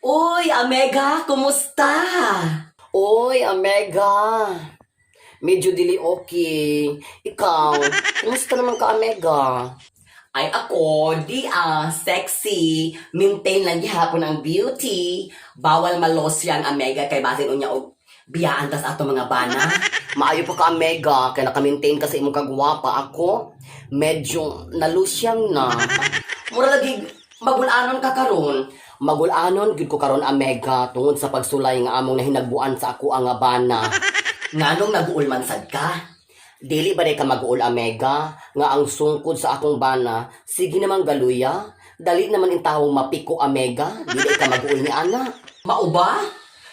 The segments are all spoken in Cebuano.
Uy, Amega, kumusta? Oy, Amega. Medyo dili okay. Ikaw, kumusta naman ka, Amega? Ay ako, di ah, sexy. Maintain lang gihapon ang beauty. Bawal malosya ang Amega kay basin unya og biyaan tas ato mga bana. Maayo pa ka, Amega, kay naka-maintain ka sa imong kagwapa. Ako, medyo nalusyang na. Mura lagi magulanon ka karon. Magulanon gyud ko karon, Amega, tungod sa pagsulay nga among nahinagbuan sa ako ang bana. Nganong naguulman sad ka? Dili ba ka mag-uol, Amega, nga ang sungkod sa akong bana, sige naman galuya, dali naman intawong mapiko, Amega, dili ka mag-uol ni ana. Mao ba?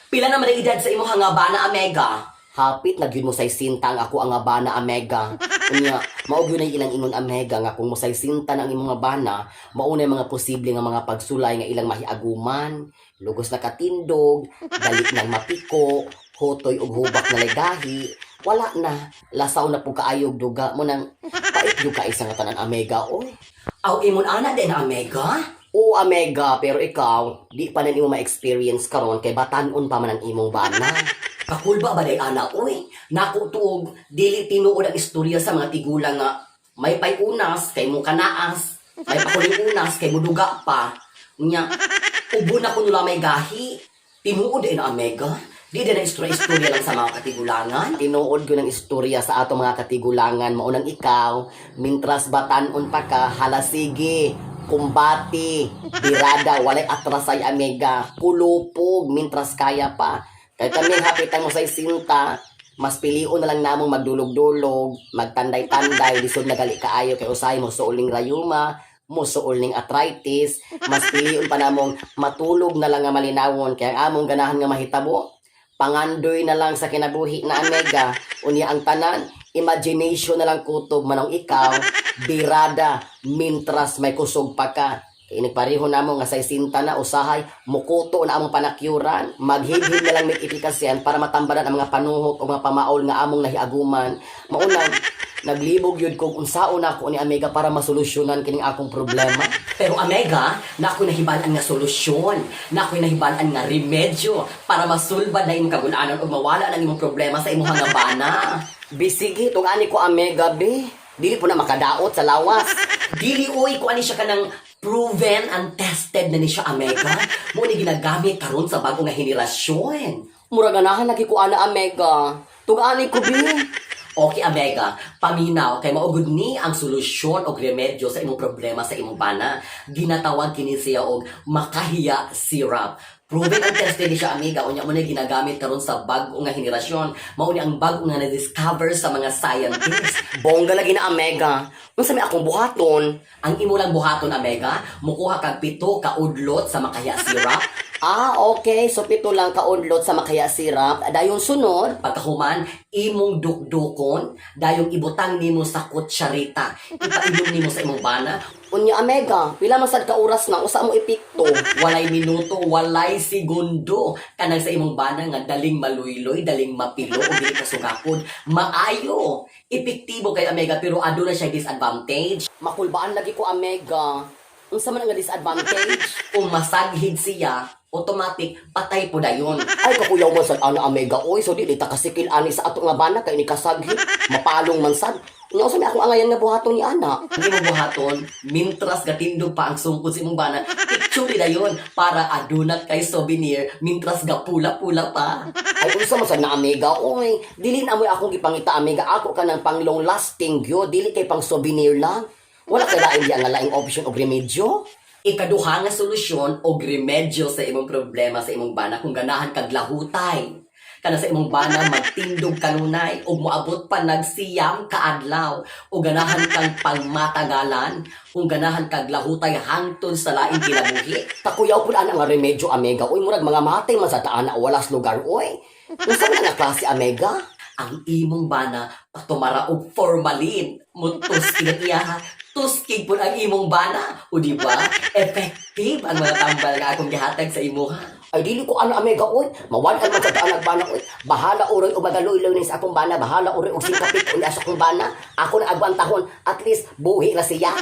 Pila naman ang edad sa imong nga bana, Amega? Hapit na gyud mo say sinta ang ako ang nga bana, Amega. Unya, mao gyud nay ilang ingon, Amega, nga kung mo say sinta na ang imong nga bana, mao na mga posible nga mga pagsulay nga ilang mahiaguman, lugos na katindog, dali nang mapiko, hotoy ug hubak na legahi, wala na, lasaw na po kaayog duga mo nang pait gyud ka isa nga tanan, Amega, oy. Aw imon ana din, Amega? Oo, Amega, pero ikaw, di pa na nimo ma-experience karon kay batan-on pa man ang imong bana. Kakulba ba day ana oy? Nako tuog dili tinuod ang istorya sa mga tigulang nga may pay-unas kay mo kanaas, may pakuling unas kay muduga pa. Nya ubo na kuno may gahi. Tinuod din na, Amega. Di din na istorya-istorya lang sa mga katigulangan. Tinuod ko ng istorya sa ato mga katigulangan, maunang ikaw, mintras batan-on pa ka, hala sige, kumbati, birada, walay atrasay, Amega, kulupog, mintras kaya pa. Kaya kami hapitan mo sa isinta, mas pilion na lang namong magdulog-dulog, magtanday-tanday, lisod na gali kaayo kay usahay mo suoling rayuma, mo suol ning arthritis, mas pilion pa namong matulog na lang nga malinawon, kaya ang among ganahan nga mahitabo, pangandoy na lang sa kinabuhi na, Amega. Unya ang tanan, imagination na lang kutob manong ikaw, birada, mintras may kusog pa ka. Kay nagpareho namo nga sa isinta na usahay, mukuto na among panakyuran, maghibhib na lang may epikasyan para matambalan ang mga panuhot o mga pamaol nga among nahiaguman. Maunang, naglibog yun kung unsaon ako ni Amega para masolusyonan kining akong problema. Pero Amega, na ako'y nahibalan nga solusyon, na ako'y nahibalan nga remedyo para masulbad na imong kagulanan o mawala ang imong problema sa imong nga bana. Bisigi, tung ani ko, Amega, be. Dili po na makadaot sa lawas. Dili oy, ko ani siya kanang proven and tested na ni siya, Amega. Mo ni ginagamit karon sa bago nga henerasyon. Mura ganahan lagi ko ana, Amega. Tug-ani ko, be. Okay, Amega, paminaw kay maugod ni ang solusyon og remedyo sa imong problema sa imong bana. Ginatawag kini siya og makahiya syrup. Proven and tested ni siya, Amiga. Unya mo na ginagamit karon sa bag-o nga henerasyon. Mao ni ang bag-o nga na-discover sa mga scientists. Bongga lagi na, Amega. Unsa may akong buhaton? Ang imo lang buhaton, Amega, mukuha kag 7 ka udlot sa makahiya syrup. Ah, okay. So, 7 lang kaudlot sa makaya syrup. Dayon sunod. Pagkahuman, imong dukdukon, dayong ibutang nimo sa kutsarita. Ipainom nimo sa imong bana. Unya, Amega, pila man sad ka oras na usa mo epekto? Walay minuto, walay segundo. Kanang sa imong bana nga daling maluyloy, daling mapilo o dili kasugakod. Maayo. Epektibo kay, Amega, pero aduna siya disadvantage. Makulbaan lagi ko, Amega. Unsa man ang disadvantage? Kung masaghid siya, automatic patay po dayon. Ay, kakuyaw man sad ana, Amega. Oy, so dili ta kasikil ani sa ato nga bana kay ni kasaghi. Mapalong man sad. Unya unsa may akong angayan nga buhaton ni ana? Hindi mo buhaton, mintras gatindog pa ang sungkod sa imong bana, picture dayon para adunat kay souvenir, mintras gapula-pula pa. Ay, unsa man sad na, Amega, oy. Dili na mo'y akong gipangita, Amega. Ako ka ng pang long lasting gyud, dili kay pang souvenir lang. Wala kay lain diya nga laing option og remedyo. Ikaduha nga solusyon o remedyo sa imong problema sa imong bana kung ganahan kag lahutay. Kana sa imong bana magtindog kanunay ug moabot pa nag 9 kaadlaw o ganahan kang pangmatagalan kung ganahan kag lahutay hangtod sa laing kinabuhi. Kakuyaw pud ana nga remedyo, Amega. Oy, murag mga matay man sa taan wala sa lugar, oy. Unsa man nga klase, Amega? Ang imong bana patumara og formalin. Mutuskig ang iya, tuskig pud ang imong bana. O di ba? Effective ang mga tambal nga akong gihatag sa imuha. Ay, dili ko ano, Amega, oy. Mawad-an man sa taan bana, oy. Bahala uroy o magaloy-loy ni sa akong bana, bahala uroy og singkapit unya sa akong bana. Ako na agwantahon, at least buhi ra siya.